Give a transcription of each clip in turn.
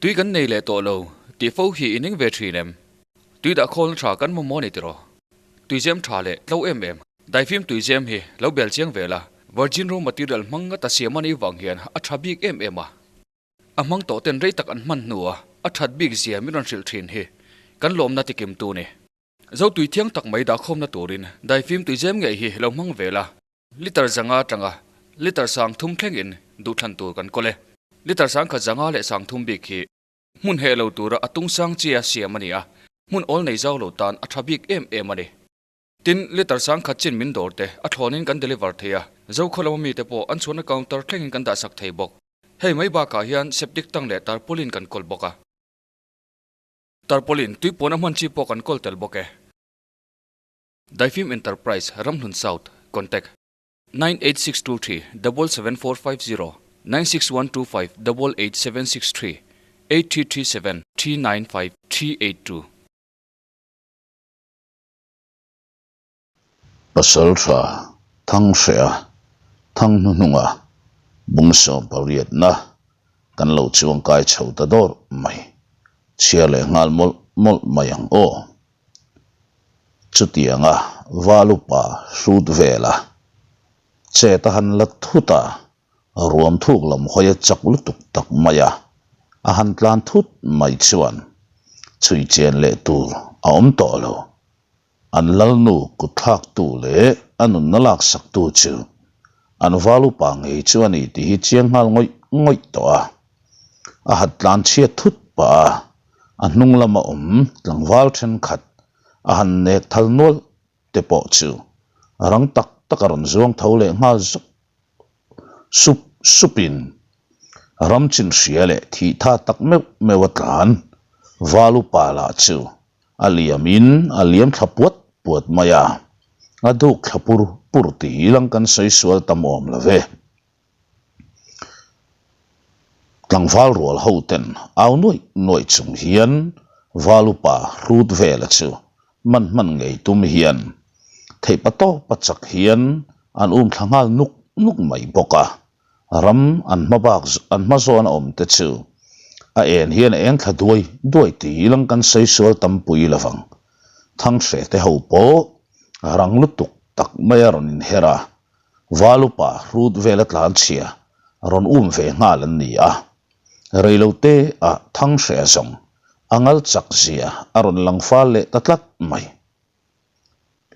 Tui kan nei leh tawh lo tih fo hi i ning ve thin em? Tui dah khawlna tha kan mamawh a ni tiraw? Tuizem tha leh tlo em em. Daifim tuizem hi lo bel chiang ve la, virgin raw material hmang ngata siam a nih vang hian a tha bik em em a. A hmang tawh ten rei tak an hman hnua a that bik zia min rawn hrilh thin hi kan lawmna tikim tu ni. Zo tui thiang tak mai dahkhawmna turin daifim tuizem ngei hi lo hmang ve la. Liter zanga atanga liter 3000 thlengin duhthlan tur kan kawl e. Liter 10,000 zanga leh 3000 bik hi hmun heh lo tura a tung sang chia siam a ni a, hmun awl nei zau lo tan a tha bik em em a ni. Tin, liter 10,000 chin min dawr te a thlawnin kan deliver thei a, Zokhaw lama mite pawh an chhuahna counter thlengin kan dahsak thei bawk. Hei mai bakah hian septic tank leh tarpaulin kan kawl bawk a. Tarpaulin tui puan a hman chi pawh kan kawl tel bawk e. Daifim Enterprise, Ramhlun South, Contact, 98623 77450 96125 88763 8337 395 382. Pasal tha thang hreha thang hnuhnunga bung 18na kan lo chuangkai chho ta dawr mai. Chhiar leh nghal mawlh mawlh mai ang aw. Chutianga val upa hrut vela chet a han la thut a, ruam thuk lam hawi a chak lutuk tak mai a, a han tlan thut mai chuan chhui chen leh tur a awm tawh lo. An lalnu kut thlaktu leh a nunna laksaktu chu an val upa ngei chu a ni tih hi chiang nghal ngawih ngawih tawh a. A hat tlan chhiat thut pah a, a hnung lama awm tlangval thenkhat a han nek thal nual te pawh chu rang tak tak a rawn zuang tho leh nghal zuk sup supin ram chin hria leh thih tha tak meuh meuh a tlan val upa lah chu a liamin a liam thla puat puat mai a, a duk thla pur pur tih lang kan sawi sual tam awm lo ve. Tlangval rual ho ten au nuaih nuaih chung hian val upa hrut vela chu man hman ngei tum hian theihpa tawpa chak hian an um thla nghal nuk nuk mai bawk a, ram an hma bak an hma zawn a awm te chu a en hian a eng thla duai duai tih lang kan sawi sual tam pui lovang. Thanghrete te ho pawh rang lutuk tak mai a rawn inher a, Val upa hrut vela tlanchhia rawn um ve nghal an ni a, reilote ah Thanghreh zawng a ngal chak zia a rawn lang fal leh ta tlat mai.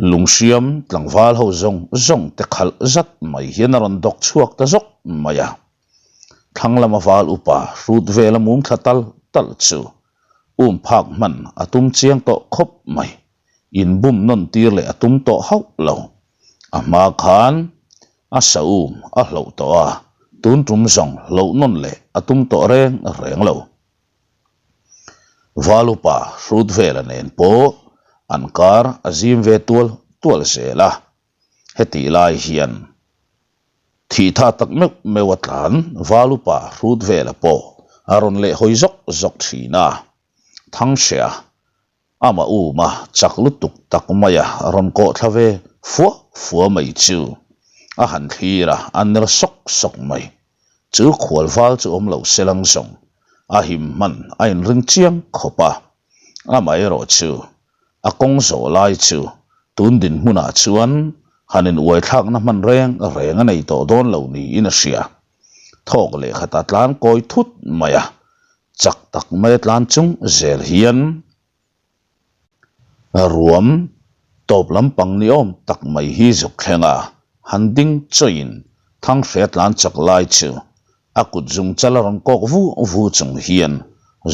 Lunghriam tlangval ho zawng zawng te khalh zat mai hian a rawn dawk chhuak ta zawk mai a. Thlang lama val upa hrut vela mum thla tal tal chu um phak hman a tum chiang tawh khawp mai. Inbum nawn tir leh a tum tawh hauh lo. A hma khan a sa um a hloh tawh a, tun tum zawng hloh nawn leh a tum tawh reng reng lo. Val upa hrut vela nen pawh an kar a zim ve tual tual zel a, hetih lai hian thih tha tak meuh meuh a tlan val upa hrut vela pawh a rawn leh hawi zawk zawk thin a, Thanghreh a Amah uma chak lutuk tak maia rawn kawh thla ve fua fua mai chu a han thlir a, a ner sawk sawk mai. Chu khual val chu awm lo se lang zawng a him hman a inring chiang khawp a. Amaherawh chu a kawng zawh lai chu tun dinhmunah chuan han inuaithlakna hman reng reng a nei tawh dawn lo niin a hria. Thawk leh khat a tlan kawi thut mai a, Chak tak mai a tlan chung zel hian ruam tawp lampang ni awm tak mai hi zuk thleng a, han ding chawiin Thanghre a tlan chak lai chu a kut zung chal a rawn kawk vu vu chung hian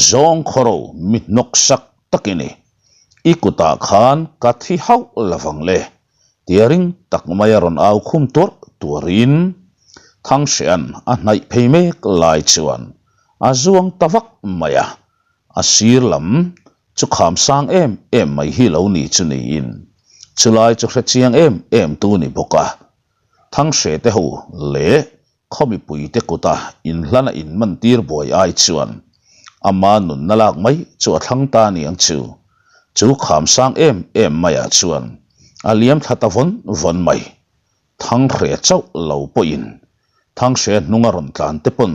zawng khawro mi hnawk sak tak i ni. I kutah khan ka thi hauh lovang le tia ring tak mai a rawn au khum tuarh tuarin Thanghreh'an a hnaih phei mek lai chuan a zuang ta vak mai a, a sir lam chu kham sang em em mai hi lo ni chu niin chulai chu hre chiang em em tu ni bawk a, Thanghreh te ho leh khaw mipui te kuta inhlana inman tir buai ai chuan ama nunna lak mai chu a thlang ta aniang chu. Chu kham sang em em maiah chuan a liam thla ta vawn vawn mai. Thanghreh chauh lo pawhin Thanghreh hnunga rawn tlan te pawn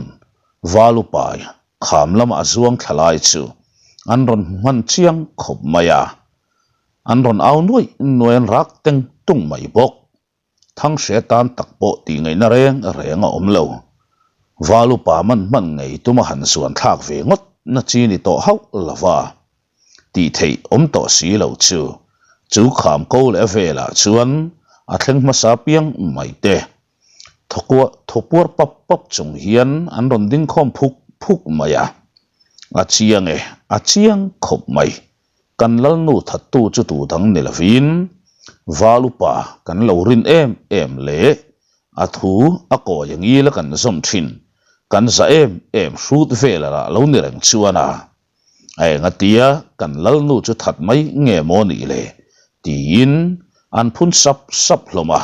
val upai. Kham lama a zuang thla lai chu an rawn hmu hman chiang khawp mai a, an rawn au nuai nuai an rak teng tung mai bawk. Thanghre tan tak pawh tih ngaihna reng reng a awm lo. Val upa man hman ngei tuma han zuan thlak ve ngawt na chi ni tawh hauh lo va, tih theih awm tawh si lo chu chu kham ko leh a velah chuan a thleng hmasa piang mai te. Thawkuah thawpuar pap pap chung hian an rawn ding khawm phuk phuk mai a. A chiang e, a chiang khawp mai. Kan Lalnu thattu chu tu dang ni lovin Val upa kan lo rin em em leh a thu a kawi ang ila kan zawm thin, kan za em em hrut vel a lah lo ni reng chuan a. A engatia kan Lalnu chu that mai nge maw nih le? tiin an phun sap sap hlawm a.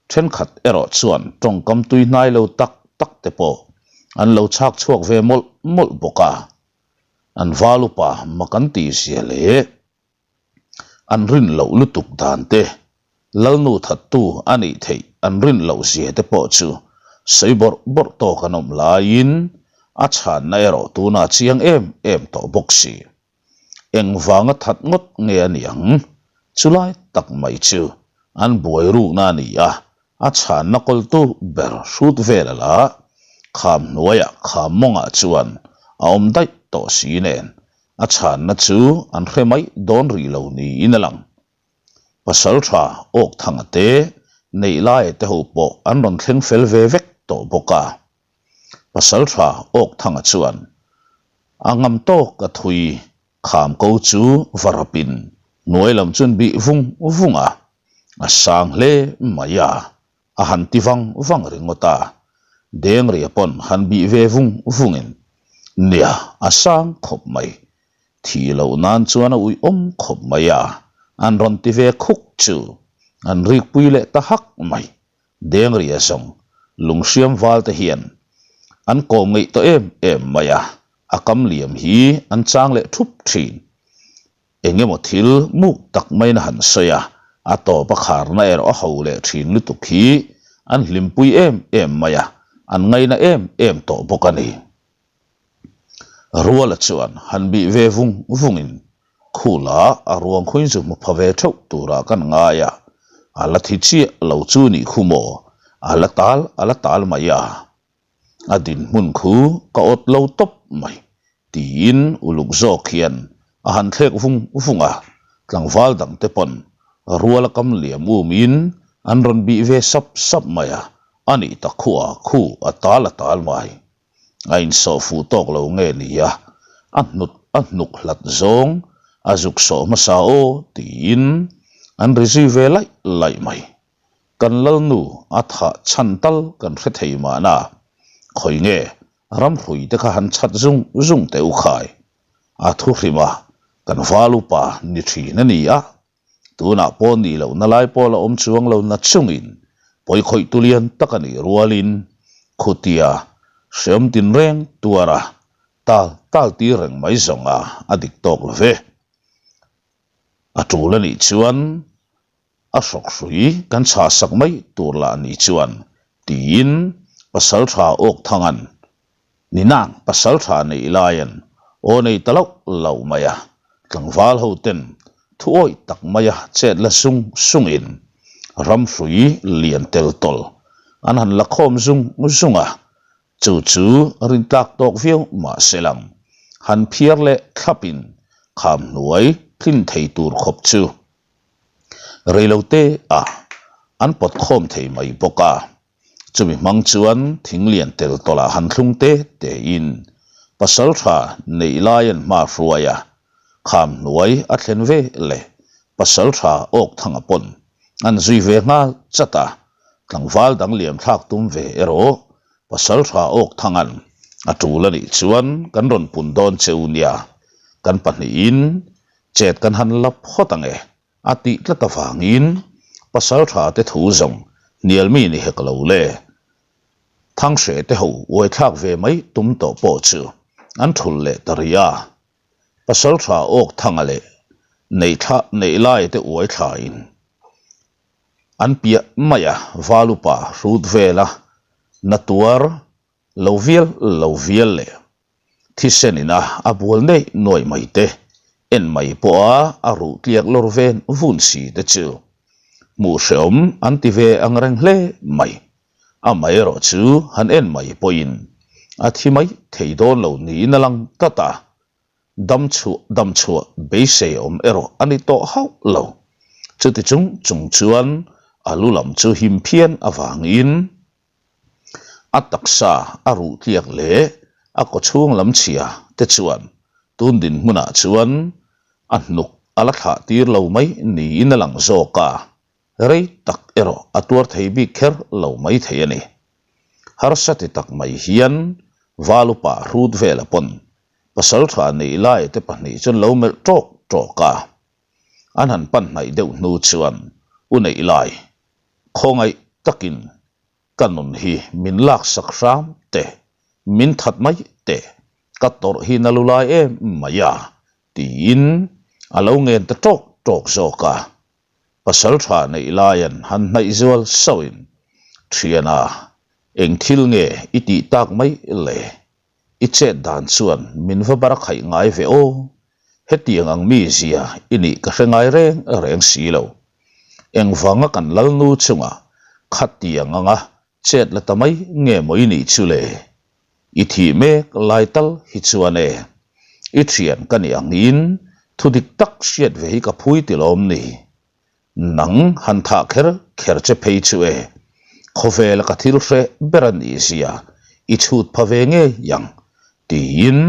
Thenkhat erawh chuan tawngkam tui hnai lo tak tak te pawh an lo chhak chhuak ve mawlh mawlh bawk a. An val upa mak an tih zia leh an rin loh lutuk dan te, Lalnu thattu a nih theih an rin loh zia te pawh chu sawi bawrh bawrh tawk an awm laiin a chhanna erawh tunah chiang em em tawh bawk si. Engvanga that ngawt nge a ni ang? Chulai tak mai chu an buai rukna a ni a, a chhanna kawltu ber hrut vel a la. Kham hnuaiah kham mawngah chuan a awm daih tawh si nen a chhanna chu an hre mai dawn rih lo niin a lang. Pasaltha Awkthanga te Neihlaia te ho pawh an rawn thleng fel ve vek tawh bawk a. Pasaltha Awkthanga chuan a ngam tawk a thui kham ko chu va rapin hnuai lam chuan bih vung vung a, a sang hle mai a, a han ti vang vang ringawt a. Dengria pawn han bih ve vung vungin, Nia, a sang khawp mai. Thih loh nan chuan a uih awm khawp mai a, an rawn ti ve khuk chu an rikpui leh ta hak mai. Dengria zawng lunghriam val te hian an kawm ngeih tawh em em mai a, a kam liam hi an chang leh thup thin. Eng emaw thil muk tak maiin a han sawi a, a tawp a kharna erawh a ho leh thin lutuk hi an hlimpui em em mai a, an ngaina em em tawh bawk a ni. Ruala chuan han bih ve vung vungin Khula a ruang khuin chu hmu pha ve theuh turah kan ngai a, a la thi chiah lo chu nih khu maw, a la tal a la tal mai a, a dinhmun khu ka awt lo tawp mai tiin uluk zawk hian a han thlek vung vung a, tlangval dangte pawn ruala kam liam umin an rawn bih ve sap sap mai a, a nih tak khu a khu a tal a tal mai. A insawh fuh tawk lo nge ni a, a hnut a hnuk hlat zawng a zuk sawh hmasa aw tiin an ri zui ve laih laih mai. Kan Lalnu a thah chhan tal kan hre thei mahna, khawi nge ramhrui te kha han chhat zung zung teh u khai. A thu hrim a, kan val upa ni thin a ni a, Tunah pawh nih lohna lai pawh la awm chuang lo na chungin pawikhawih tu lian tak a nih rualin khutia hreawm tinreng tuara tal tal tir reng mai zawng a a dik tawk lo ve. A tul a nih chuan a hrawk hrui kan chhah sak mai tur lah ni chuan tiin Pasaltha Awkthanga'n Ninang pasal tha neih laiin aw nei ta loh loh mai a, tlangval ho ten thu awih tak maia chet la sung sungin ramhrui lian tel tawl an han la khawm zung zung a, chu chu rintlak tawk viau mah se lang han phiar leh thlapin kham hnuai tlin thei tur khawp chu reilote ah an pawt khawm thei mai bawk a. Chumi hmang chuan thing lian tel tawlah han thlung te tein pasal tha neih lai an hma hruai a, kham hnuai a thlen ve leh pasal tha awk thanga pawn an zui ve nghal chat a, tlangval dang liam thlak tum ve erawh pasal tha awk thangan a tul a nih chuan kan rawn pun dawn cheu nia, kan pahnihin chet kan han la phawt ang e. A tih tlat avangin pasal tha te thu zawng hnial mi ni hek lo le. Thanghreh te ho uai thlak ve mai tum tawh pawh chu an thul leh ta rih a. Pasal tha awk thanga leh neih thla neih lai te uai thlain an piah mai a, val upa hrut vela na tuar lo vial lo vial leh. Thisen ina a bual neih nuaih mai te, en mai pawha a ruh tliak lawr ven vun si te chu hmuh hrehawm an ti ve ang reng hle mai. Amaherawh chu han en mai pawhin a thi mai thei dawn lo niin a lang tlat a, dam chhuah dam chhuah beisei awm erawh a ni tawh hauh lo. Chuti chung chung chuan a lu lam chu him phian avangin A taksa a ruh tliak leh a kawchhung lam chhia te chuan tun dinhmunah chuan a hnuk a la thlah tir lo mai niin a lang zawk a, rei tak erawh a tuar thei bik kher lo mai thei a ni. Harsa ti tak mai hian Valupa hrut vela pawn pasaltha neih lai te pahnih chuan lo melh tawk tawk a, an han pan hnaih deuh hnu chuan u neih lai Khawngaih takin ka nun hi min laksak hram teh, min that mai teh, ka tawrh hi na lu lai em mai a, tiin a lo ngen ta tawk tawk zawk a. Pasal tha neih laian han hnaih zual sauhin, Thiana, eng thil nge i tih tak mai le? I chet dan chuan min va bar khaih ngai ve aw. Hetiang ang mi zia i nih ka hre ngai reng reng si lo. Engvanga kan lalnu chunga khatiang anga chet la ta mai nge maw i nih chu le? I thih mek lai tal hi chuan e. I thian ka nih angin thu dik tak hriat ve hi ka phui ti lawm ni. Nang han thah kher kher che phei chu e, khawvela ka thil hreh ber a nih zia i chhut pha ve ngei ang, tiin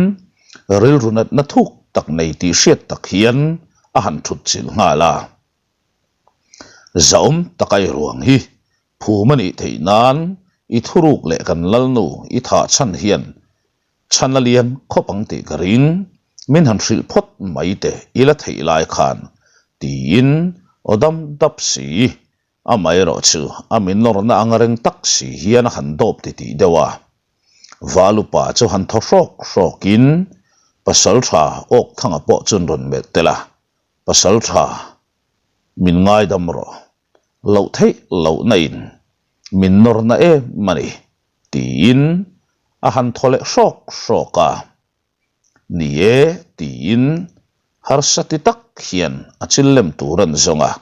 rilru natna thuk tak nei tih hriat tak hian a han thut chilh nghal a. Zahawm taka i ruang hi phum a nih theih nan i thuruk leh kan lalnu i thah chhan hian Chhan a lian khawp ang tih ka ring, min han hrilh phawt mai teh i la theih lai khan, tiin aw dam dap si. Amaherawh chu a mi nawrna ang reng tak si hian a han dawp titih deuh a. Valupa chu han thaw hrawk hrawkin Pasaltha Awkthanga pawh chuan rawn melh tel a, Pasaltha, min ngaidam rawh. Loh theih lohna in min nawrna em a ni. Tiin a han thaw leh hrawk hrawk a. Ni e, tiin harsa ti tak hian a chil lem tur an zawng a,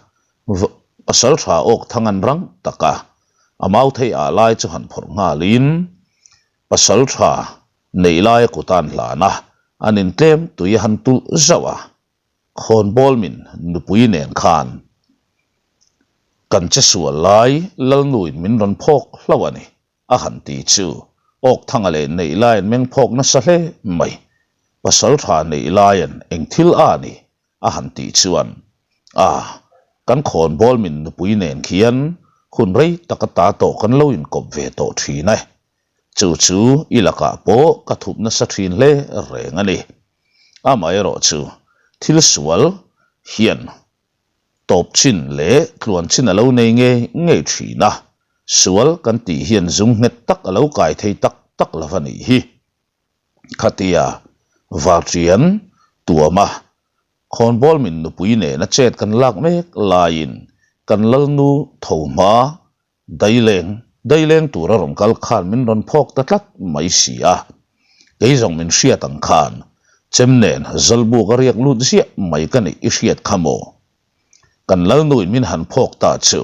pasal tha awk thang an rang tak a, a mau thei ah lai chu han phawrh nghalin pasal tha neih laia kut a an hlan a, an intlem tui a han tulh zauh a. Khawnbawl min nupui nen khan kan che sual lai Lalnuin min rawn phawk hlauh a ni, a han ti chu Awkthanga leh Neihlaian meng phawk nasa hle mai. Pasaltha Neihlaian eng thil a ni? a han tih chuan, A, kan khawnbawl min nupui nen khian hun rei tak ata tawh kan lo inkawp ve tawh thin e. Chu chu i lakah pawh ka thup nasa thin hle reng a ni. Amaherawh chu thil sual hian tawp chin leh tluan chin a lo nei ngei ngei thin a, sual kan tih hian zum nghet tak a lo kai thei tak tak lo a nih hi. Khatia Varṭian tuama khawnbawl min nupui nena chet kan lak mek laiin kan lalnu tho hma Daileng, daileng tura rawn kal khan min rawn phawk ta tlat mai si a. Kei zawng min hriat ang khan chem nen Zawlbuk a riak lut ziah mai ka nih i hriat kha maw? Kan Lalnuin min han phawk ta chu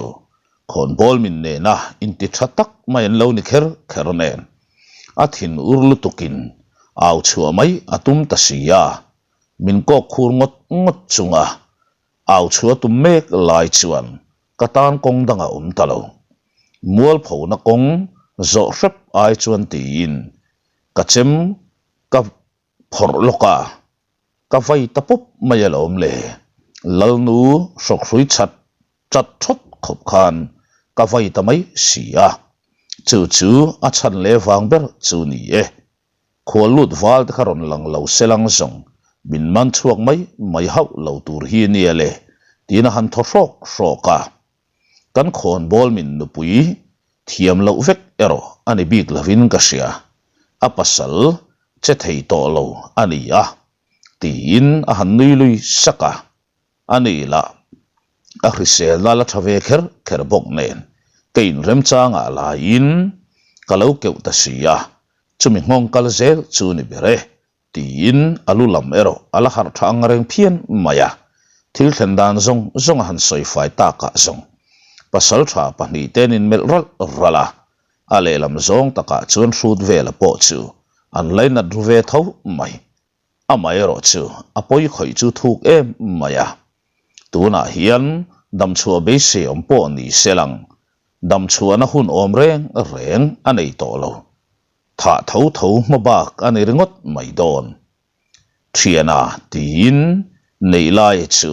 khawnbawl min nena inti tha tak mai an lo ni kher kher nen a thin ur lutukin au chhuah mai a tum ta si a, min kawk khur ngawt ngawt chunga au chhuah tum mek lai chuan Ka tan kawng dang a awm ta lo. Mualphona kawng zawh hrep ai chuan tiin ka chem ka phawrh lawk a, ka vai ta pawp mai alawm le. Lalnu hrawkhrui chat chat thawt khawp khan ka vai ta mai si a. Chu chu a chhan leh vang ber chu ni e. Khual lut val te kha rawn lang lo se lang zawng, min man chhuak mai mai hauh lo tur hi nia le, tiin a han thaw hrawk hrawk a. Kan khawnbawl min nupui thiam loh vek erawh a ni bik lovin ka hria, a pasal che thei tawh lo a ni a, tiin a han nui lui sak a. A ni lah, a hriselna la tha ve kher kher bawk nen ka inremchangah laiin ka lo keuh ta si a, chumi nghawng kal zel chu ni ber e. tiin a lu lam erawh a la harh tha ang reng phian mai a. Thil thlen dan zawng zawng a han sawi fai takah zawng pasaltha pahnihte an inmelh ralh ralh a, a lehlam zawng takah chuan hrut vela pawh chu an lainat ru ve tho mai. Amaherawh chu a pawi khawih chu thuk em mai a, tunah hian damchhuah beisei awm pawh ni se lang, damchhuahna hun awm reng reng a nei tawh lo. Thah tho tho hma bak a ni ringawt mai dawn. Thiana tiin neih laia chu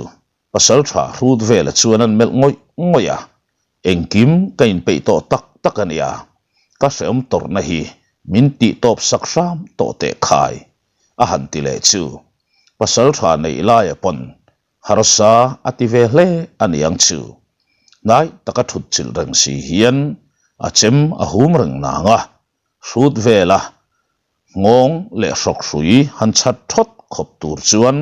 Pasaltha hrut vela chuan an melh ngawih ngawih a, engkim ka inpeih tawh tak tak a nia, ka hrehawm tawrhna hi min tih tawp sak hram tawh teh khai, a han ti leh chu. Pasaltha neih laia pawn harsa a ti ve hle a niang chu. Hnai taka thut chilh reng si hian a chem a hum reng nang a, Hrut vela nghawng leh hrawk hrui han chhat thawt khawp tur chuan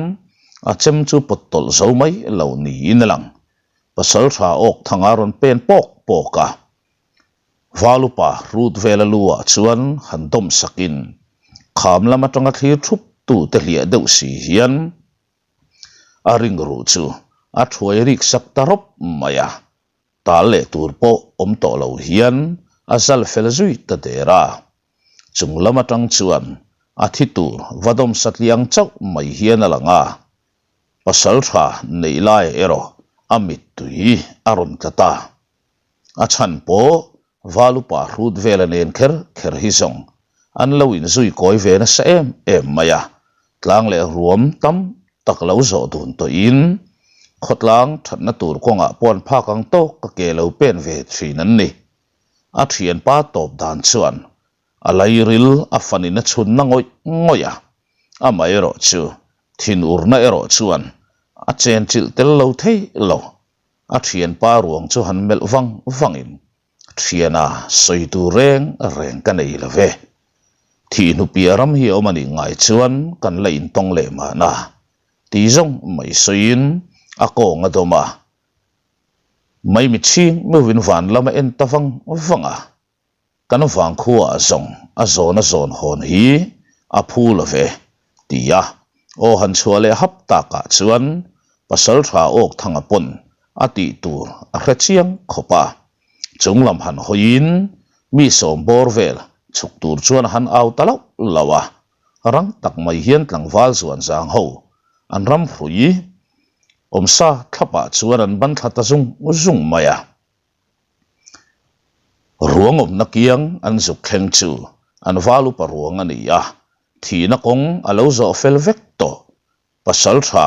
a chem chu pawt tawlh zo mai lo niin a lang. Pasaltha awk thanga rawn pen pawk pawk a, Valupa hrut vela lu ah chuan han dawm sakin kham lam atanga thlir thup tute hliah deuh si hian a ring ruh chu a thuai rik sak ta rawp mai a. Tal leh tur pawh awm tawh lo hian a zal fel zui ta der a. Chung lam atang chuan a thi tur va dawm satliang chauh mai hian a lang a. Pasal tha neih lai erawh a mittui a rawn tla ta. A chhan pawh Valupa hrut vela nen kher kher hi zawng an lo inzui kawi ve nasa em em mai a. Tlang leh ruam tam tak lo zawh dun tawhin khawtlang thatna tur kawngah pawh an phak ang tawk ka ke lo pen ve thin an ni. A thianpa tawp dan chuan a lairil a fanin a chhunna ngawih ngawih a, amaherawh chu thinurna erawh chuan a chenchilh tel lo thei lo. A thianpa ruang chu han melh vang vangin Thiana sawi tur reng reng ka nei lo ve. Thihnupiah ram hi a awm a nih ngai chuan kan la intawng leh mahna ti zawng mai sawiin a kawng a dawm a. Maimi chhing meuhin van lam a en ta vang vang a. Kan vangkhuaah zawng a zawn a zawn hawn hi a phu lo ve, ti a aw han chhuah leh hap takah chuan Pasaltha Awkthanga pawn a tih tur a hre chiang khawp a. Chung lam han hawiin mi sawm bawr vel chhuk tur chuan a han au ta lauh lauh a, rang tak mai hian tlangval zuan zang ho an ram hrui awmsa thlapah chuan an ban thla ta zung zung mai a. Ruang awmna kiang an zuk thleng chu an val upa ruang a ni a, thihna kawng a lo zawh fel vek tawh. Pasal tha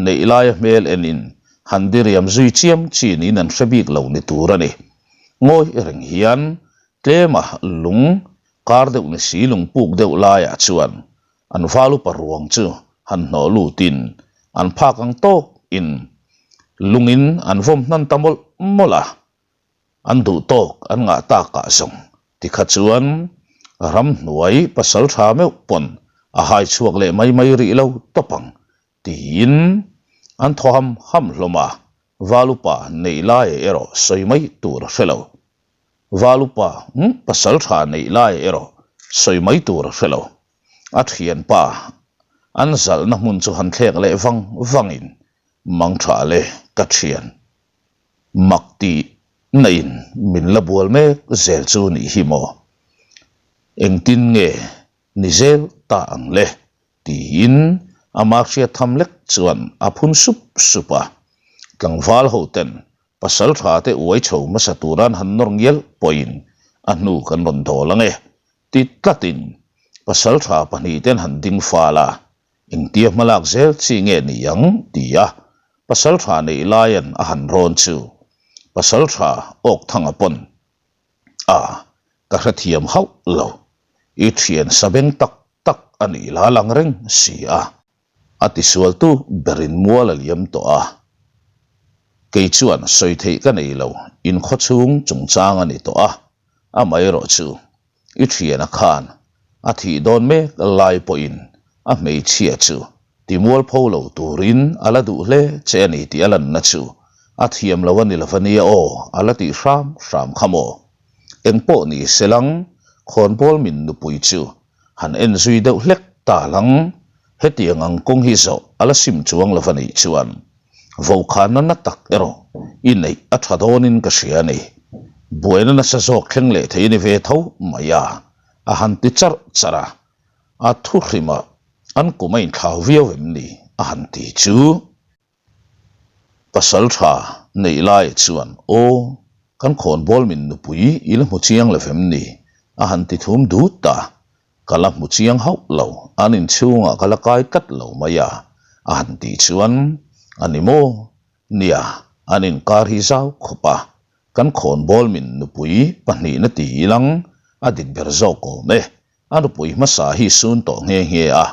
neih laia hmel enin han diriam zui chiam chi niin an hre bik lo ni tur a ni. Ngawi reng hian tlema lung kar deuh ni si lung puk deuh laiah chuan an val upa ruang chu han hnawh lutin an phak ang tawk in lungin an vawm hnan ta mawlh mawlh a, an duh tawk an ngah takah zawng tikha chuan ramhnuai pasal tha meuh pawn a hai chhuak leh mai mai rih lo tawp ang tiin an thaw ham ham hlawm a, val upa neih lai erawh sawi mai tur a hre lo. Val upa pasal tha neih lai erawh sawi mai tur a hre lo. A thianpa an zalhna hmun chu han thlek leh vang vangin mang tha le ka thian mak tih na in min la bual mek zel chu nih hi maw? Engtin nge ni zel ta ang le? Tiin ama hriat tham lek chuan a phun sup sup a. Tlangval ho ten pasal tha te uai chho hmasa turan han nawr ngial pawhin a hnu kan rawn dawl ange Ti tlatin pasaltha pahnihten han ding fal a, engtia hmalak zel chi nge ni ang? ti a pasaltha neih laian a han rawn chu pasaltha Awkthanga pawn a ka hrethiam hauh lo, i thian sa beng tak tak a nih la lang reng si a. A tisualtu berin mual a liam tawh a, kei chuan sawi theih ka nei lo, inkhawchhung chungchang a ni tawh a, amaherawh chu i thiana khan a thih dawn mek lai pawhin a hmeichhia chu timualpho lo turin a la duh hle che a ni tih a lanna chu a thiam lo a ni lo ania aw a la tih hram hram kha maw? Engpawh ni se lang, khawnbawl min nupui chu han en zui deuh hlek ta lang. Hetiang ang kawng hi zawh a la sim chuang lo va nih chuan vokhanna na tak erawh i neih a tha dawnin ka hria a ni. Buaina nasa zawk thleng leh thei a ni ve tho mai a, a han ti charh charh a. A thu hrimah an kum a inthlau viau em ni? a han ti chu. Pasal tha neih lai chuan, Aw, kan khawnbawl min nupui i la hmu chiang lo vem ni? a han ti thum dut a. Ka la hmu chiang hauh lo, an inchhungah ka la kai tlat lo mai a, a han tih chuan, A ni maw? Nia, an inkar hi zau khawp a, kan khawnbawl min nupui pahnihna ti ilang a dik ber zawk awm e, a nupui hmasa hi sun tawh nghe nghe a,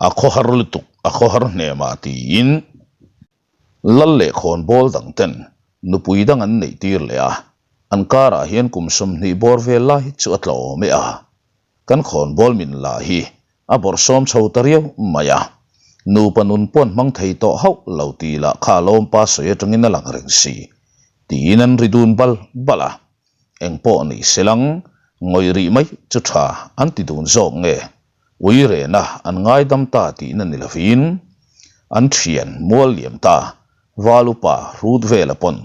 A khawhar lutuk, a khawhar hnemah tiin Lal leh khawnbawl dang ten nupui dang an neih tir leh a, an karah hian kum 20 bawr vel lai chu a tlawm e a. Kan khawnbawl min lah hi a bawrhsawm chho ta riau mai a, nupa nun pawn hmang thei tawh hauh lo tih lah kha lawmpa sawi atangin a lang reng si tiin an ri dun bal bal a. Eng pawh ni selang ngawih rih mai chu tha an ti dun zawk nge? Ui rehna an ngaidam ta tihna ni lovin an thian mual liam ta, val upa hrut vela pawn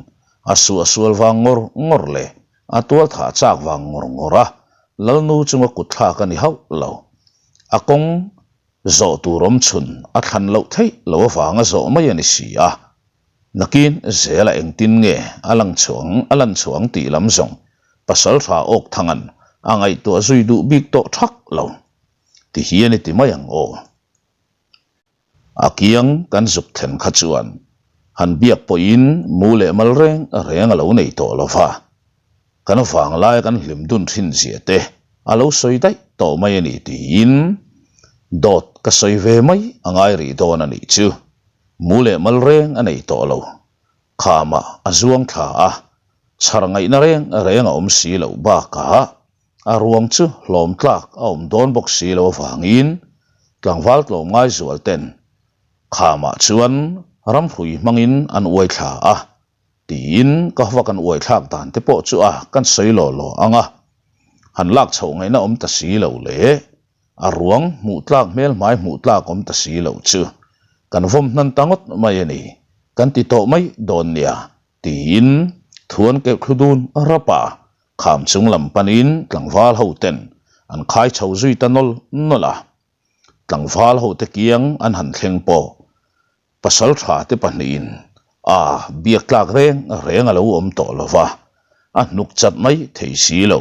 a suah sual vang ngawr ngawr leh a tual thah chak vang ngawr ngawr a, Lalnu chunga kut thlak a ni hauh lo. A kawng zawh tur awm chhun a thlan loh theih loh avanga zawh mai a ni si a. Nakin zela engtin nge a lang chhuang a lan chhuang tih lam zawng pasal tha awk thangan a ngaihtuah zui duh bik tawh thak lo. Ti hian i ti mai ang aw. A kiang kan zuk thlen kha chuan han biak pawhin mu leh mal reng reng a lo nei tawh lo va. Kan vanglai kan hlim dun thin zia te a lo sawi daih tawh mai a ni tiin dawt ka sawi ve mai a ngai rih dawn a nih chu. Mu leh mal reng a nei tawh lo. Khamah a zuang thla a, chhar ngaihna reng reng a awm si loh bakah a ruang chu hlawm tlak a awm dawn bawk si lo avangin tlangval tlawmngai zual ten khamah chuan ramhrui hmangin an uai thla a tiin ka va kan uai thlak dan te pawh chu a kan sawi law law ang a, han lak chhoh ngaihna awm ta si lo le. A ruang hmuh tlak hmel hmai hmuh tlak awm ta si loh chu kan vawm hnan ta ngawt mai a ni, kan ti tawh mai dawn nia, tiin thu an keuh thlu dun rap a, kham chung lam panin tlangval ho ten an khai chho zui ta nawl nawl a. Tlangval ho te kiang an han thleng pawh Pasal tha te pahnihin a biak tlak reng reng a lo awm tawh lo va, a hnuk chat mai thei si lo.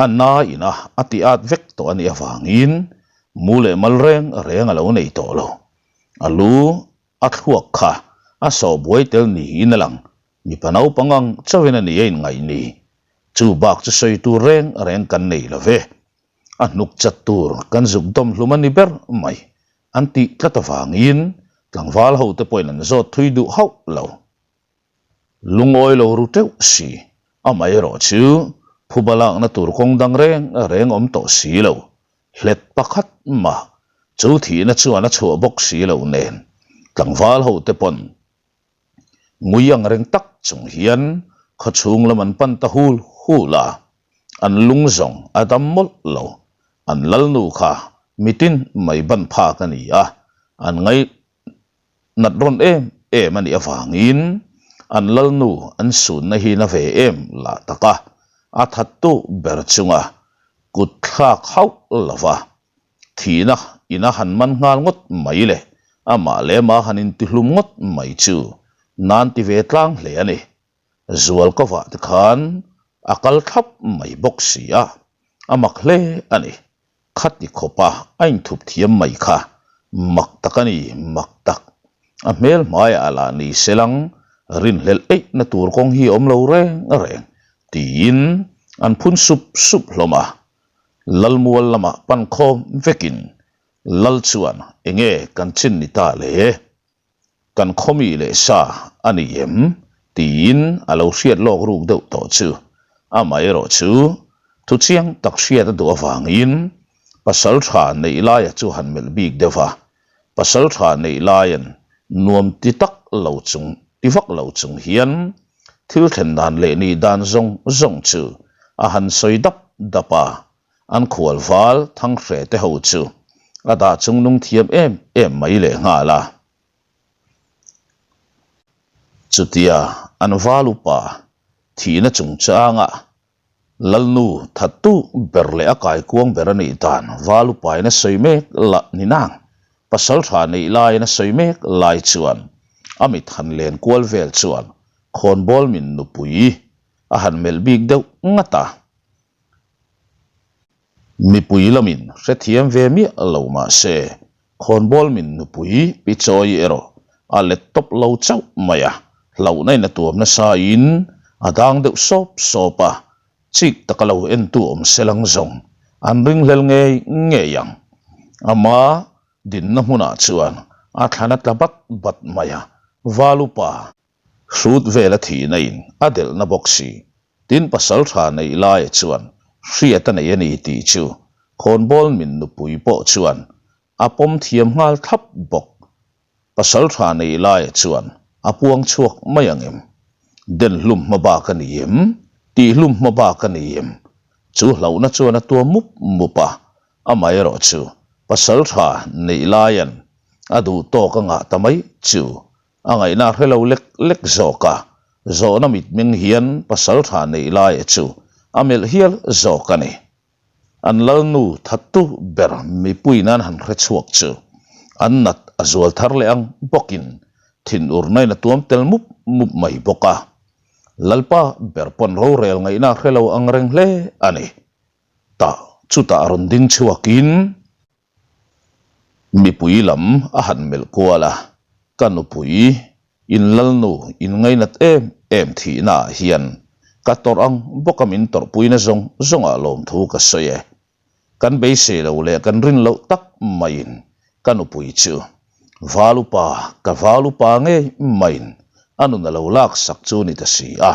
A na ina a ti at vek tawh a nih avangin mu leh mal reng reng a lo nei tawh lo. A lu a thluak kha a sawh buai tel niin a lang. Mipa naupang ang chauhin a ni a inngaih ni. Chu bak chu sawi tur reng reng kan nei lo ve. A hnuk chat tur kan zuk dawm hlum a ni ber mai. An tih tlat avangin tlangval hote pawhin an zawt thui duh hauh lo. Lungawi lo ru teuh si, amaherawh chu phuba lakna tur kawng dang reng reng awm tawh si lo, hlet pakhat mah chu thihna chuan a chhuah bawk si lo nen tlangval hote pawn Ngui ang reng tak chung hian khawchhung lam an pan ta hul hul a, an lung zawng a dam mawlh lo. An lalnu kha mitin mai ban phak a ni a, an ngaih nat rawn em em a nih avangin an lalnu an sunna hi na ve em lah tak a, a thattu ber chunga kut thlak hauh lo va. Thihna ina han man nghal ngawt mai le, amah leh amah han intihlum ngawt mai chu nan ti ve tlang hle a ni. Zual ka vah te khan a kal thlap mai bawk si a, a mak hle a ni. Khati khawpa a inthup thiam mai kha mak tak a ni, mak tak. A hmel hmaiah a lah ni se lang, rinhlelh eihna tur kawng hi a awm lo reng reng, tiin an phun sup sup hlawm a. Lalmual lamah pan khawm vekin Lal chuan enge kan chin ni ta le? Kan khawmi leh sa a ni em? tiin a lo hriat lawk ruk deuh tawh chu. Amaherawh chu thu chiang tak hriat a duh avangin pasal tha neih laia chu han melh bik deuh va, pasal tha neih laiin nuam ti tak lo chung ti vak lo chung hian Thil thlen dan leh nih dan zawng zawng chu a han sawi dap dap a, an khual val Thanghrete ho chu. A dah chungnung thiam em em mai lehnghal a. Chutia an val upa thihna chungchanga Lalnu thattu ber leh a kaikuang ber a nih dan val upain a sawi mek lah ni nang. Pasal tha neih laiin a sawi mek lai chuan a mit han len kual vel chuan khawnbawl min nupui a han melh bik deuh ngat a. Mipui lamin hrethiam ve miah lo mah se, khawnbawl min nupui Pi Chawi erawh a let tawp lo chauh mai a, hlauhna in a tuam nasa in a dang deuh sawp sawp a, chik taka lo entu awm se lang zawng an ringhlel ngei ngei ang. Ama dinna hmunah chuan a thlan a tla bat bat mai a, Valupa. Hrut vel a thihna in a delhna bawk si. Tin pasal tha neih laia chuan hriat a nei a ni tih chu khawnbawl min nupui pawh chuan a pawm thiam nghal thlap bawk. Pasal tha neih laia chuan a puang chhuak mai ang em? Den hlum hma bak a ni em? Tih hlum hma bak a ni em? Chu hlauhna chuan a tuam mup mup a, amaherawh chu pasal tha neih laian a duh tawk a ngah ta mai chu A ngaihna a hre lo lek lek zawk a, zawhna mitming hian pasal tha neih laia chu a melh hial zawk a ni. An lalnu thattu ber mipui nan han hre chhuak chu an nat a zual thar leh ang bawkin thinurnain a tuam tel mup mup mai bawk a. Lalpa ber pawn rorel ngaihna a hre lo ang reng hle a ni. Tah chutah rawn ding chhuakin. Mipui lam a han melh kual a, ka nupui in lalnu in ngainat em em thihna ah hian ka tawrh ang bawk a min tawrhpuina zawng zawng ah lawmthu ka sawi e. Kan beisei lo leh kan rin loh tak maiin ka nupui chu Valupa ka Valupa ngei maiin a nun a lo laksak chu ni ta si a,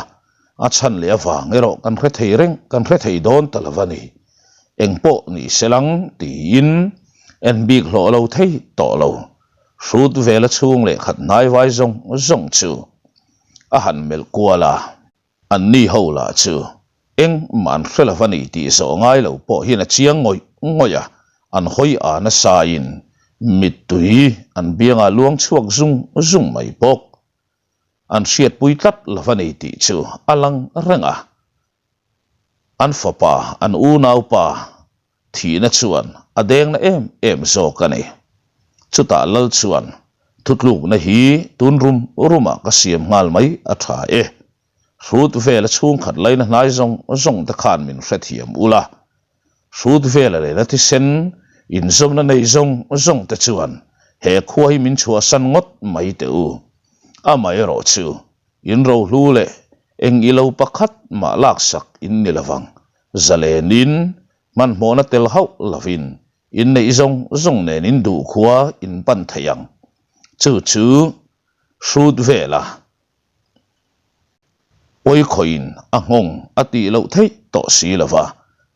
A chhan leh avang erawh kan hre thei reng, kan hre thei dawn ta lo a ni. Eng pawh ni se lang tiin en bik hlawh lo thei tawh lo. Hrut vela chhung leh khat hnai vai zawng zawng chu a han melh kual a. Anni ho lah chu eng mah an hre lo a ni tih zawh ngai lo pawh hian a chiang ngawih ngawih a, an hawi a nasain mittui an biangah luang chhuak zung zung mai bawk. An hriatpui tlat lo a ni tih chu a lang reng a. An fapa, an unaupa thihna chuan a dengna em em zawk a ni. Chutah Lal chuan, Thutlukna hi tun rum rumah ka siam nghal mai a tha e. Hrut vela chhungkhat laina hnai zawng zawng te khan min hrethiam ula. Hrut vela lehna thisen inzawmna nei zawng zawng te chuan he khua hi min chhuahsan ngawt mai teh u. Amaherawh chu in rohlu leh eng ilo pakhat mah laksak in ni lovang. Zalenin hmanhmawhna tel hauh lovin in neih zawng zawng nen in duh khua in pan thei ang. Chu chu hrut vela Pawikhawiin a nghawng a tih loh theih tawh si lo va,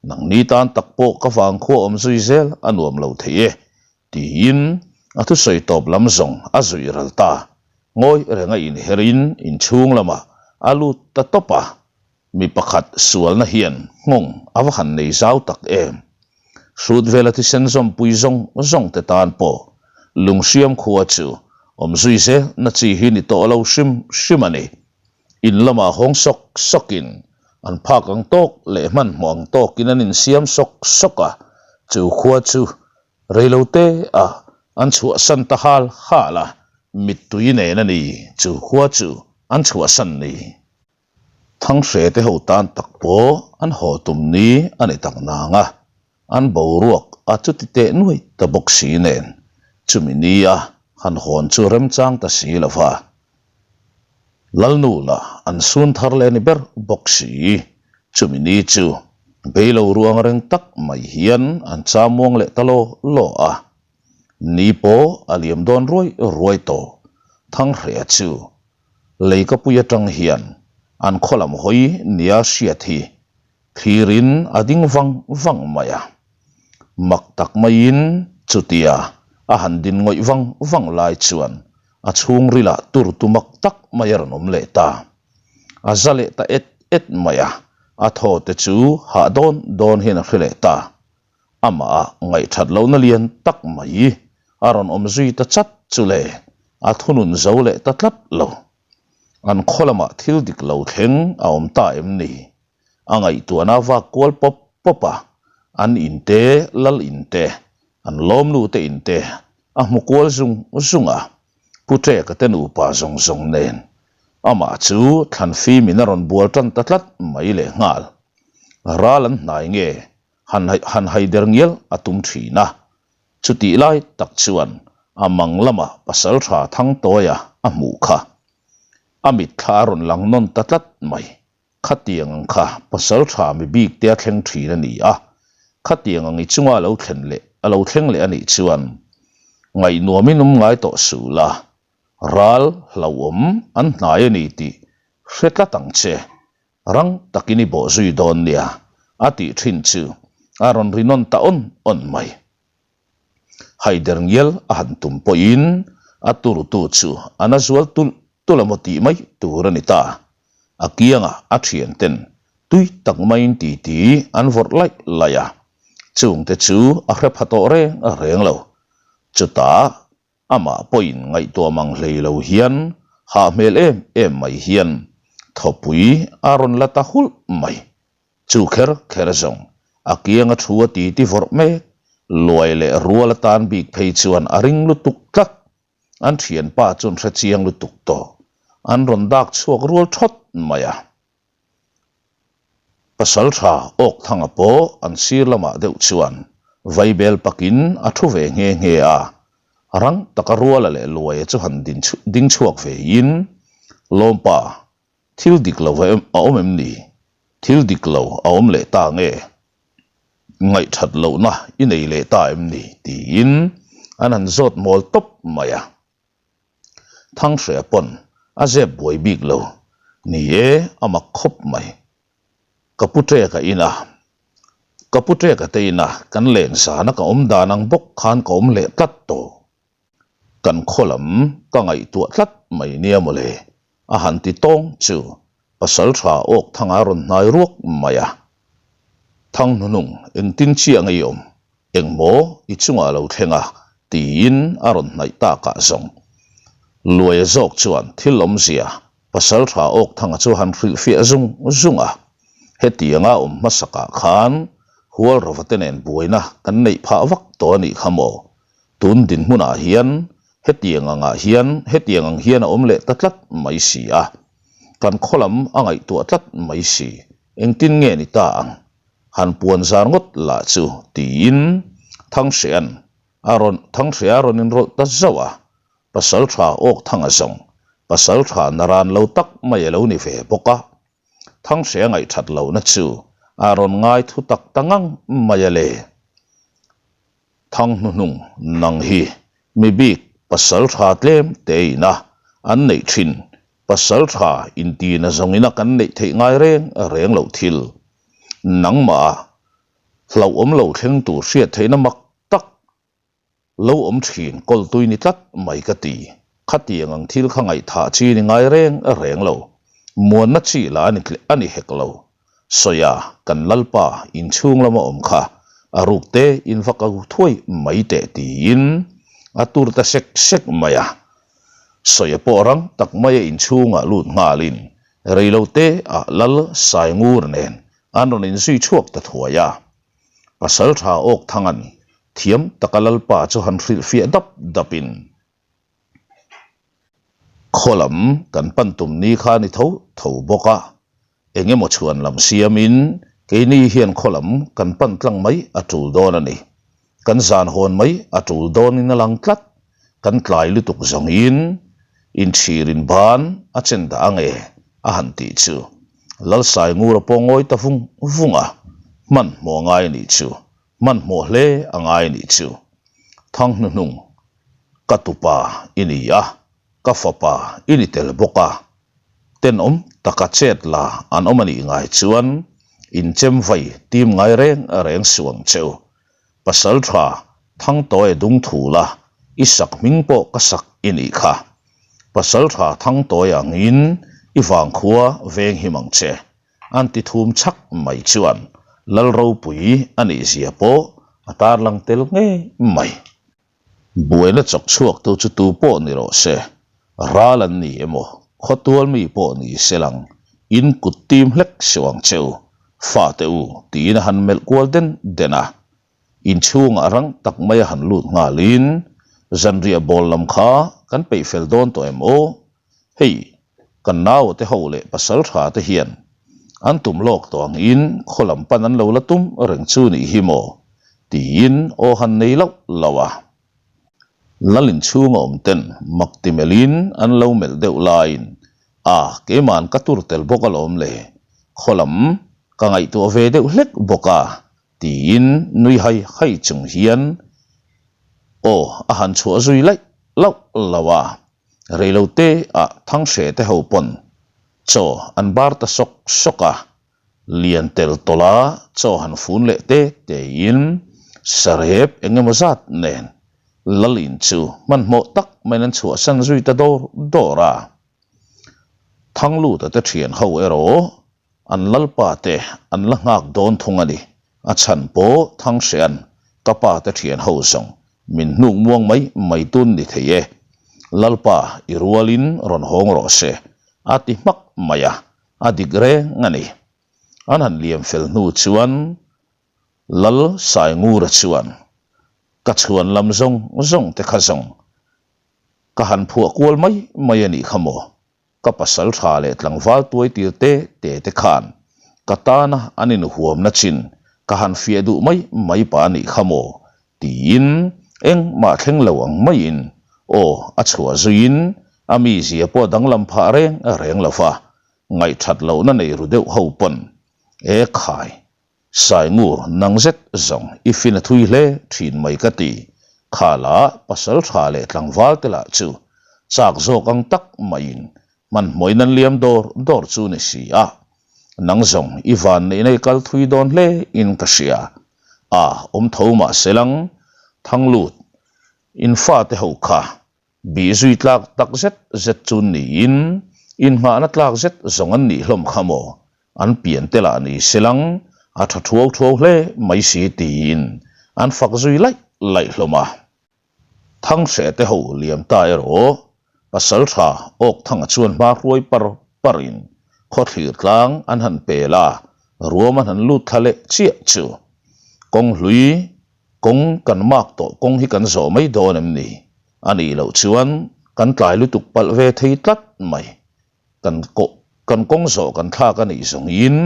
nangni tan tak pawh ka vangkhua awm zui zel a nuam lo thei e, tiin a thusawi tawp lam zawng a zuih ral ta. Ngawi renga inherin inchhung lamah a lut ta tawp a, Mi pakhat sualna hian nghawng a va han nei zau tak em? Hrut vela thisen zawmpui zawng zawng te tan pawh Lunghriam khua chu awm zui zel na chi hi ni tawh lo hrim hrim a ni. In lamah hawng sawk sawkin an phak ang tawk leh hmanhmawh ang tawkin an insiam sawk sawk a, chu khua chu reilote ah an chhuahsan ta hal hal a, mittui nen a ni chu khua chu an chhuahsan ni. Thanghre te ho tan tak pawh an haw tum ni a ni tak nang a, an boruak a chuti teh nuai ta bawk si nen chumi nia han hawn chu remchang ta si lo va. Lalnu lah an sun thar leh ni ber bawk si, chumi ni chu beilo ruang reng tak mai hian an chamuang leh ta law law a. Ni pawh a liam dawn ruai ruai tawh, Thanghrea chu Leikapui atang hian an khaw lam hawi nia hriat hi thlirin a ding vang vang mai a. Mak tak maiin chutia a han din ngawih vang vang lai chuan a chhungrilah tur tu mak tak mai a rawn awm leh ta. A za leh ta et et mai a, a thaw te chu hah dawn dawn hian a hre leh ta. Amah ngaihthat lohna lian tak mai a rawn awm zui ta chat chu le, a thunun zo leh ta tlat lo. An khaw lamah thil dik lo thleng a awm ta em ni? A ngaihtuahna vak kual pawp pawp a, an in te, lal in te, an lawmnu te in te a hmu kual zung zung a, Pu Ṭeka te nupa zawng zawng nen amah chu thlan fimin a rawn bual ṭan ta tlat mai lehnghal. Ral an hnai nge han han haider ngial a tum thin a. Chutih lai tak chuan a mang lamah pasalṭha Thangtawia a hmuh kha. A mitthla a rawn lang nawn ta tlat mai. Khatiang ang kha pasalṭha mi bik te a thleng thin a ni a. Khatiang ang i chunga lo thlen leh a lo thleng leh a nih chuan ngaihnuamin awm ngai tawh suh la, ral hlauhawm an hnai a ni tih hre tlat ang che. Rang takin i bawh zui dawn nia, a tih thin chu a rawn ri nawn ta awn awn mai. Haider ngial a han tum pawhin a turtu chu a na zual tulh tulh a maw tih mai tur a ni ta. A kiangah a thianten tui tak maiin titi an vawrh laih laih a, chungte chu a hre pha tawh reng reng lo. Chutah Amah pawhin ngaihtuah mang hlei lo hian hah hmel em em mai hian thawpui a rawn la ta hulh mai. Chu kher kher zawng a kianga thu a ti ti vawrh mek, luai leh rual atan bik phei chuan a ring lutuk tlat. An thianpa chuan hre chiang lutuk tawh. An rawn dak chhuak rual thawt mai a. Pasal tha awk thanga pawh an sir lamah deuh chuan vaibel pakin a thu ve nghe nghe a, rang taka ruala leh luaia chu han ding chhuak ve in, Lawmpa, thil dik lo a awm em ni? Thil dik lo a awm leh ta nge? Ngaihthat lohna i nei leh ta em ni? tiin an han zawt mawl tawp mai a. Thanghreh pawn a zep buai bik lo. Ni e, a mak khawp mai. Ka pu Ṭeka ina, ka pu Ṭeka te ina kan len zana ka awm dan ang bawk khan ka awm leh tlat tawh. Kan khaw lam ka ngaihtuah tlat mai nia mawle, a han ti tawng chu Pasalṭha awk thanga rawn hnai ruak mai a. Thanghnunung engtin chiah ngei awm? Engmaw i chungah lo thleng a? tiin a rawn hnaih takah zawng. Luaia zawk chuan thil awmzia Pasalṭha awk thanga chu han hrilhfiah zung zung a. Hetianga awm hmasakah khan Hualrova te nen buaina kan neih phah vak tawh a nih kha maw? Tun dinhmunah hian hetiang angah hian hetiang ang hian a awm leh ta tlat mai si a. Kan khaw lam a ngaihtuah tlat mai si. Engtin nge ni ta ang? Han puan zar ngawt lah chu tiin Thangsean a rawn Thangseia a rawn inrawlh ta zauh a, pasal tha awk thanga zawng pasal tha naran lo tak mai a lo ni ve bawk a. Thangseia ngaihthat lohna chu a rawn ngai thu tak ta ngang mai a le. Thang hnuhnung nang hi mi bik pasal tha tlem te ina an neih thin pasal tha intina zawngina kan neih theih ngai reng reng loh thil. Nangmah hlauhawm lo thleng tur hriat theihna mak tak lo awm thin kawltui ni tlat mai ka ti. Khatiang ang thil kha ngaihthah chi ni ngai reng reng lo. Muanna chi lah a ni hek lo. Sawia kan Lalpa inchhung lama awm kha a ruk te in va ko thuai mai teh tiin a tur ta sek sek mai a. Sawia pawh rang tak maia inchhungah lut nghalin Reilote ah Lal Saingur nen an rawn inzui chhuak ta thuai a. Pasaltha awk thangan thiam taka Lalpa chu han hrilhfiah dap dapin khaw lam kan pan tum ni kha a ni tho tho bawk a. Eng emaw chhuan lam siamin keini hian khaw lam kan pan tlang mai a tul dawn a ni. Kan zan hawn mai a tul dawnin a lang tlat. Kan tlai lutuk zawngin inchhirin ban a chen dah ange a han tih chu Lalsaingura pawh ngawi ta vung vung a, hmanhmawh a ngai anih chu, hmanhmawh hle a ngai anih chu. Thanghnunung, ka tupa i ni a, ka fapa i ni tel bawk a, tenawm taka chet la an awm anih ngai chuan inchem vai tim ngai reng reng suh ang cheu. Pasal tha Thangtawia dung thu la, i sak hming pawh ka sak i nih kha. Pasal tha Thangtawia angin i vangkhua veng him ang che. An ti thum chhak mai chuan Lal ropui a nih zia pawh. a tarlang tel ngei mai. Buaina chawk chhuaktu chu tu pawh ni rawh se, ral an ni emaw, khawtual mi pawh ni se lang, in kut tim hlek suh ang che u, fate u tiin a han melh kual den den a. Inchhungah rang tak mai a han lut nghalin, Zanriah bawl lam kha kan peih fel dawn tawh em aw? Hei, kan naute ho leh pasal tha te hian an tum lawk tawh angin khaw lam pan an lo la tum reng chu nih hi maw? tiin aw han nei loh loh a. Lal inchhunga awm ten mak ti melhin an lo melh deuh laiin, A, keima'n ka tur tel bawk alawm le, khaw lam ka ngaihtuah ve deuh hlek bawk a, tiin nui hai hai chung hian aw a han chhuah zui laih lauh lauh a. Reilote ah Thanghreh te ho pawn chaw an bar ta sawk sawk a, lian tel tawlh a chaw han fun leh te te in sarep eng emaw zat nen Lalin chu hmanhmawh tak maiin an chhuahsan zui ta dawr dawr a. Thangluta te thian ho erawh an lalpa te an la nghak dawn thung a ni. A chhan pawh Thanghreh'an ka pa te thian ho zawng min hnuk muang mai mai tun ni thei e. Lalpa i rualin rawn hawng rawh se a ti hmak mai a, a dik reng a ni. An han liam fel hnu chuan Lal Saingura chuan ka chhuan lam zawng zawng te kha zawng Ka han phuah kual mai mai a nih kha maw? Ka pasal tha leh tlangval tuai tir te te te khan ka tana an inhuamna chin ka han fiah duh mai mai pa a nih kha maw? tiin engmah thleng lo ang maiin aw a chhuah zuiin a mizia pawh danglam phah reng reng lo va, ngaihthat lohna nei ru deuh ho pawn e khai Saingur nang zet zawng i fin a thui hle thin mai ka ti. Kha la pasal tha leh tlangval te lah chu chak zawk ang tak maiin hmanhmawhin an liam dawr dawr chu ni si a. Nang zawng i van neihna i kal thui dawn hle in ka hria. A awm tho mahse lang Thanglut in fate ho kha Bih zui tlak tak zet zet chu niin inngahna tlak zet zawng an nih hlawm kha maw? An pian te lah ni se lang a tha thuau thuau hle mai si tiin an fak zui laih laih hlawm a. Thanghreh te ho liam ta erawh pasal tha Awkthanga chuan hma hruai par parin khawthlir tlang an han pel a, ruam an han lut thla leh chiah chu kawng hlui Kawng kan mak tawh kawng hi kan zawh mai dawn em ni? A nih loh chuan kan tlai lutuk palh ve thei tlat mai. Kan kan kawng zawh kan thlak a nih zawngin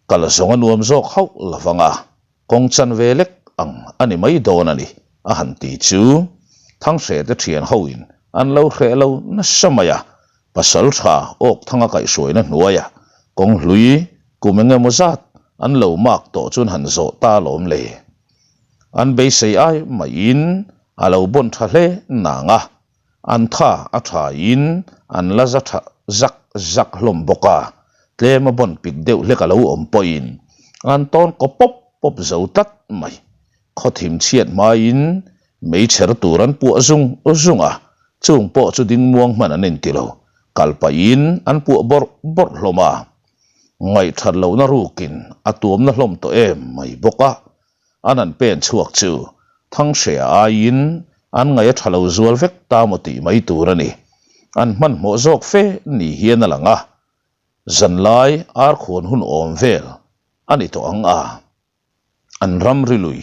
kal zawng a nuam zawk hauh lo vang a, kawng chan ve lek ang a ni mai dawn a ni, a han ti chu Thanghreh te thian hoin an lo hreh lo nasa mai a, Pasal tha awk thanga kaihhruaina hnuaia kawng hlui kum eng emaw zat an lo mak tawh chuan han zawh ta alawm le. An beisei ai maiin a lo bawn tha hle nang a, an tha a thain an la za tha zak zak hlawm bawk a, tlem a bawn pik deuh hlek a lo awm pawhin an tawn kaw pawp pawp zo tlat mai. Khawthim chhiat hmaiin meichher tur an puah zung zung a, chung pawh chu ding muang hman an inti lo, kal pahin an puah bawrh bawrh hlawm a. Ngaihthat lohna rukin a tuamna hlawm tawh em mai bawk a, an han pen chhuak chu Thanghreh aiin an ngaih a tha lo zual vek ta maw tih mai tur a ni. An hmanhmawh zawk fe ni hian a lang a, zanlai arkhuan hun awm vel a ni tawh ang a. An ramri lui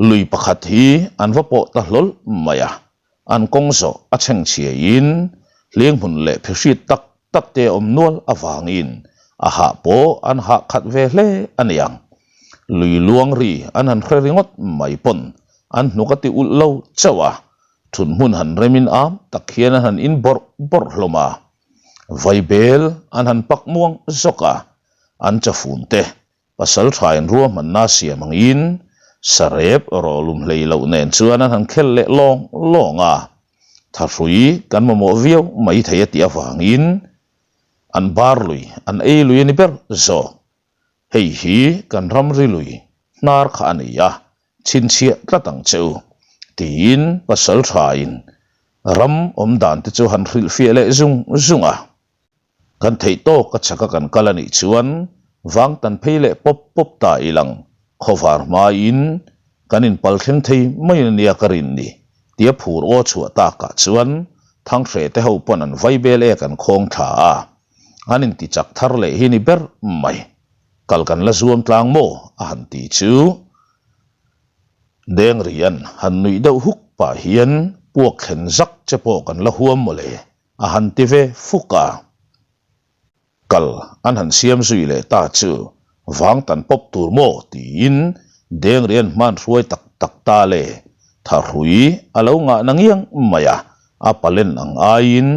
lui pakhat hi an va pawh ta hlawl mai a, an kawng zawh a chhengchhiain hlianghmun leh phihrit tak tak te awm nual avangin a hah pawh an hah khat ve hle a ni ang. Lui luang ri an han hre ringawt mai pawn an hnuk a ti ulh lo chauh a, thunhmun han remin am tak hian an han in bawrh bawrh hlawm a, vaibel an han pak muang zawk a, an chafun te Pasal thain ruahmanna siam angin sarep rawlum hlei loh nen chuan an han khel leh lawng lawng a, thahrui kan mamawh viau mai thei a tih avangin an bar lui an ei lui a ni ber zawk. Hei hi kan ramri lui hnar kha a ni a, chhinchhiah tlat ang che u, tiin pasal thain ram awm dan te chu han hrilhfiah leh zung zung a. Kan theih tawk a chaka kan kal a nih chuan vang tan phei leh pawp pawp ta i lang. Khawvar hmaiin kan inpal thleng thei mai a nia ka rin ni, tia phur aw chhuah takah chuan Thanghreh te ho pawn an vaibel ek an khawng thla a, an inti chak thar leh hi ni ber mai. Kal kan la zuam tlang maw? a han ti chu. Dengrian han nuih deuh huk pah hian puak thlen zak che pawh kan la huam mawle a han ti ve fuk a. Kal an han siam zui leh ta chu vang tan pawp tur maw tiin Dengrian hman hruai tak tak ta le. Thahrui a lo ngah na ngiang mai a, a palen ang aiin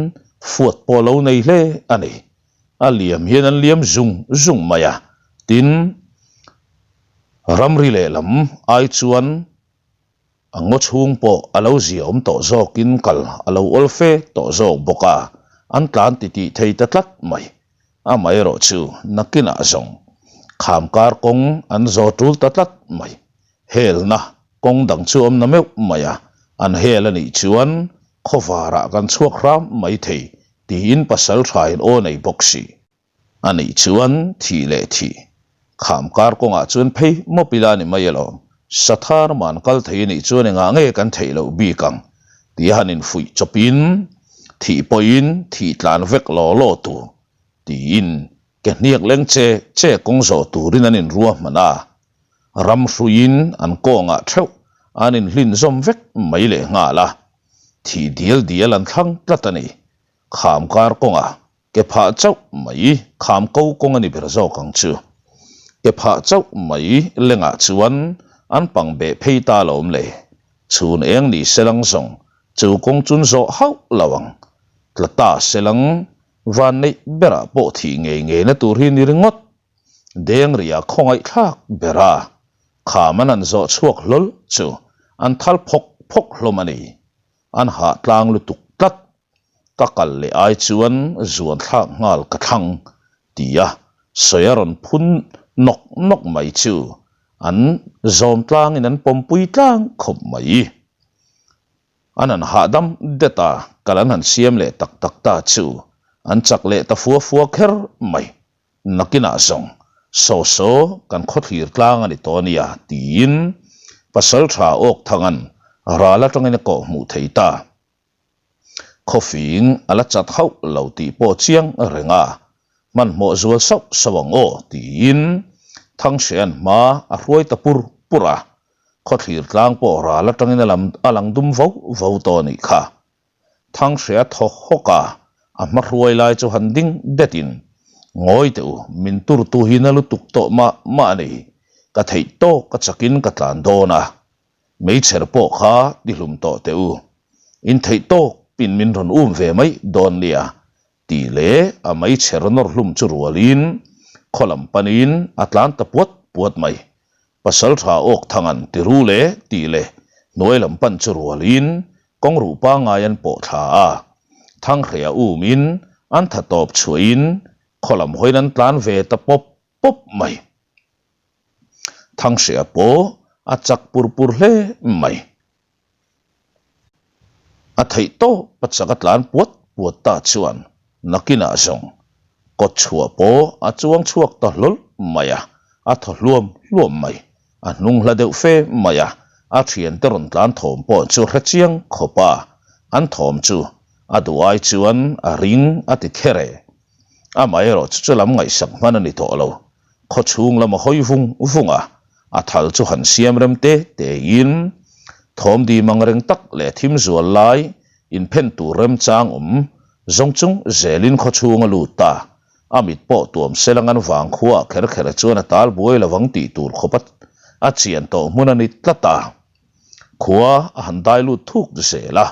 fuat pawh a lo nei hle a ni. A liam hian an liam zung zung mai a, tin ramri lehlam ai chuan a ngaw chhung pawh a lo ziaawm tawh zawkin kal a lo awl fe tawh zawk bawk a, an tlan titih thei ta tlat mai. Amaherawh chu nakinah zawng kham kar kawng an zaw tul ta tlat mai. Helna kawng dang chu awm na meuh mai a, an hel a nih chuan khawvarah kan chhuak hram mai thei tiin pasal thain aw nei bawk si. A nih chuan thih leh thih kham kar kawngah chuan phei mawp ila ni mai alawm, Sathar man kal thei a nih chuan engah nge kan theih loh bik ang tia han infuih chawpin thih pawhin thih tlan vek law law tur tiin ke hniak leng che che kawng zawh turin an inruahman a. Ram hruiin an kawngah theuh an inhlin zawm vek mai leh nghal a, thih dial dial an thlang tlat a ni. Kham kar kawngah ke phah chauh mai kham ko kawng a ni ber zawk ang chu. Ke phah chauh mai lengah chuan an pang beh phei ta lo awm le. Chhun eng ni selang zawng chu kawng chun zawh hauh lo ang. Tla ta selang van neih berah pawh thih ngei ngei na tur hi ni ringawt. Dengria khawngaihthlak ber a, kham an an zawh chhuak hlawl chu an thal phawk phawk hlawm a ni. An hah tlang lutuk tlat. Ka kal leh ai chuan zuan thlak nghal ka thlang tia sawi a rawn phun nawk nawk mai chu an zawm tlangin an pawmpui tlang khawp mai. An han hahdam det a, kal an han siam leh tak tak ta chu an chak leh ta fua fua kher mai. Nakinah zawng, Saw saw, kan khawthlir tlang a ni tawh a nia, tiin Pasalṭha Awkthanga'n ral aṭangin a kawh hmuh thei ta. Khawfing a la chat hauh lo tih pawh chiang reng a, hmanhmawh zual sauh sauh ang aw, tiin Thangsean hma a hruai ta pur pur a. Khawthlir tlang pawh ral aṭangin a lam a lang dum vo vo tawh a nih kha. Thanghreh a thaw hawk a, a hma hruai lai chu han ding detin, Ngawi teh u, min turtu hi na lutuk tawh mah mah a ni. Ka theih tawk ka chakin ka tlan dawn a, meichher pawh kha tihlum tawh teh u. In theih tawk pin min rawn um ve mai dawn nia, tih leh a meichher nawr hlum chu rualin khaw lam panin a tlan ta puat puat mai. Pasalṭha awk thangan ti ru le tih leh hnuai lam pan chu rualin kawng ruh pangngai an pawh thla a, Thanghreia umin an tha tawp chhuahin khaw lam hawiin an tlan ve ta pawp pawp mai. Thanghreia pawh a chak pur pur hle mai. A theih tawp a chak a tlan puat puat ta chuan nakinah zawng kawt chhuah pawh a chuang chhuak ta hlawl mai a, a thaw hluam hluam mai. A hnung hla deuh fe mai a, a thiante rawn tlan thawm pawh chu hre chiang khawp a, an thawm chu a duh ai chuan a ring a ti kher e. Amaherawhchu chu lam ngaihsak hman a ni tawh lo. Khaw chhung lam a hawi vung vung a, a thal chu han siam rem te te in thawm dim ang reng tak leh thim zual lai inphen tur remchang awm zawng chung zelin khaw chhung a lut ta. A mit pawh tuam selang an vang khuaah kher kher chuan a tal buai lo ang tih tur khawp a chian tawh hmun a ni tlat a. Khua a han dai lut thuk zel a,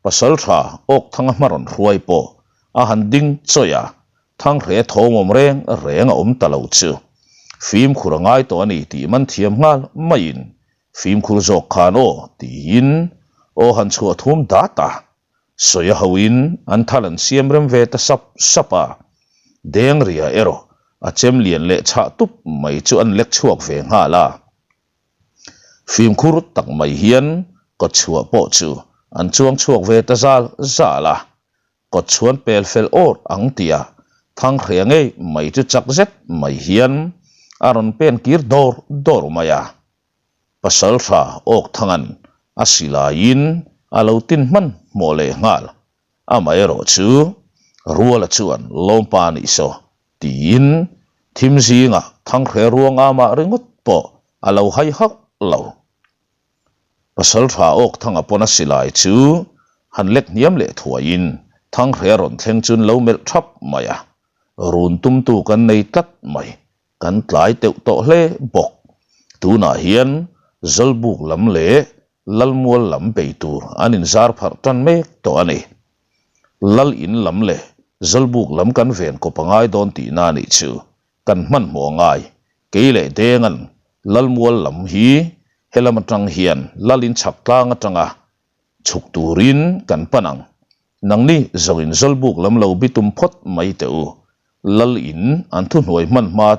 Pasalṭha Awkthanga hma rawn hruai pawh a han ding chawih a, Thanghreh thawm awm reng reng a awm ta lo chu fimkhur a ngai tawh a ni tih man thiam nghal maiin fimkhur zawk khan aw tiin aw han chhuah thum dat a, sawi a hoin an thal an siam rem ve ta sap sap a, Dengria erawh a chem lian leh chhah tup mai chu an lek chhuak ve nghal a. Fimkhur tak mai hian kawtchhuah pawh chu an chuang chhuak ve ta zal zal a, kawtchhuan pel fel awr ang tia Thanghria ngei mai chu chak zet mai hian. a rawn pen kir dawr dawr mai a. Pasaltha Awkthanga'n a silaiin a lo tin hman hmawh leh nghal. Amaherawh chu Ruala chuan Lawmpa nih saw tiin thim zingah Thanghre ruang amah ringawt pawh a lo hai hauh lo. Pasaltha Awkthanga pawn a silai chu han lek hniam leh thuaiin Thanghre a rawn thleng chuan lo melh thap mai a, run tumtu kan nei tlat mai. Kan tlai teuh tawh hle bawk. Tunah hian Zawlbuk lam leh Lalmual lam bei tur an inzar pharh tan mek tawh a ni. Lal in lam leh Zawlbuk lam kan ven kawp a ngai dawn tihna a nih chu kan hmanhmawh a ngai. Kei leh Denga'n Lalmual lam hi helam atang hian Lal in chhak tlang atanga chhuk turin kan pan ang. Nangni zawngin Zawlbuk lam lo bitum phawt mai teh u, Lal in an thuhnuai hman hma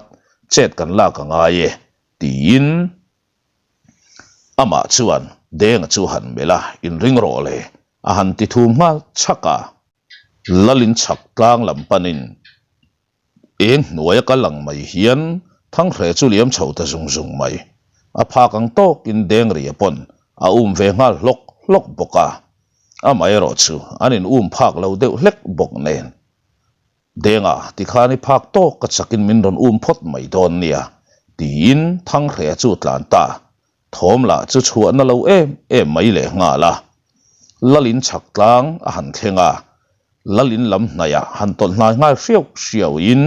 chet kan lak a ngai e, tiin amah chuan Denga chu han melh a, inring rawh le, a han ti thum nghal chhak a. Lal in chhak tlang lam panin Eng hnuaia kal ang mai hian Thanghre chu liam chho ta zung zung mai. A phak ang tawkin Dengria pawn a um ve nghal hlawk hlawk bawk a. Amaherawh chu an in um phak lo deuh hlek bawk nen. Denga tikhan i phak tawk ka chakin min rawn um phawt mai dawn nia, tiin Thanghre chu tlan ta. Thawm lah chu chhuahna lo em em mai leh nghal a. Lalin chhak tlang a han thleng a, Lalin lam hnaihah han tawlh hnai nghal hriau hriauin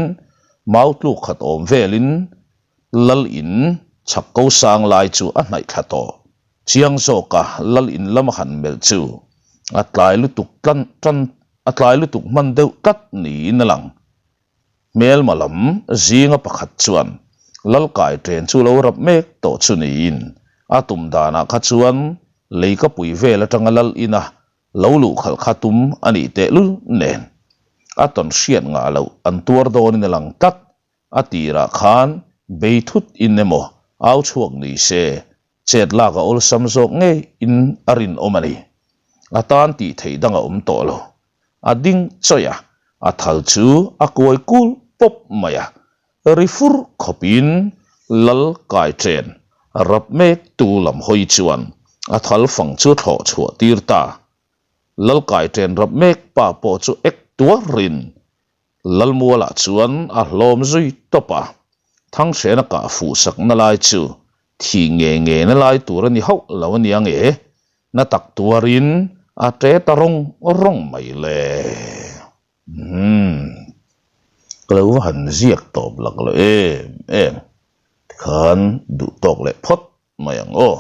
mau tluk khat awm velin Lalin chhak ko sang lai chu a hnaih thla tawh. Chiang zawka Lalin lama han melh chu a tlai lutuk tlan tan a tlai lutuk hman deuh tlat niin a lang. Hmelma lam zinga pakhat chuan Lalkai ṭen chu lo rap mek tawh chu niin a tum danah kha chuan leikapui vel atanga lal ina lo luh khalh kha tum a nih tehlul nen a tawn hriat ngah loh an tuar dawnin a lang tlat. A tirah khan bei thut in emaw au chhuak ni se chet lak a awlsam zawk ngei in a rinawm a ni. A tan tih theih dang a awm tawh lo. A ding chawih a, a thal chu a kuai kul pawp mai a, ri fur khawpin lal kai chen rap mek tu lam hawi chuan a thal fang chu thlawh chhuah tir ta. Lal kai chen rap mek pa pawh chu ek tuarin Lalmualah chuan a hlawm zui tawp a, Thanghrena kah fuh sakna lai chu thih nge nge na lai tur a ni hauh lo a nia nge, na tak tuarin a ṭe ta rawng rawng mai le. Umm, ka lo va han ziak tawp lak lo em em, tikhan duh tawk leh phawt mai ang aw.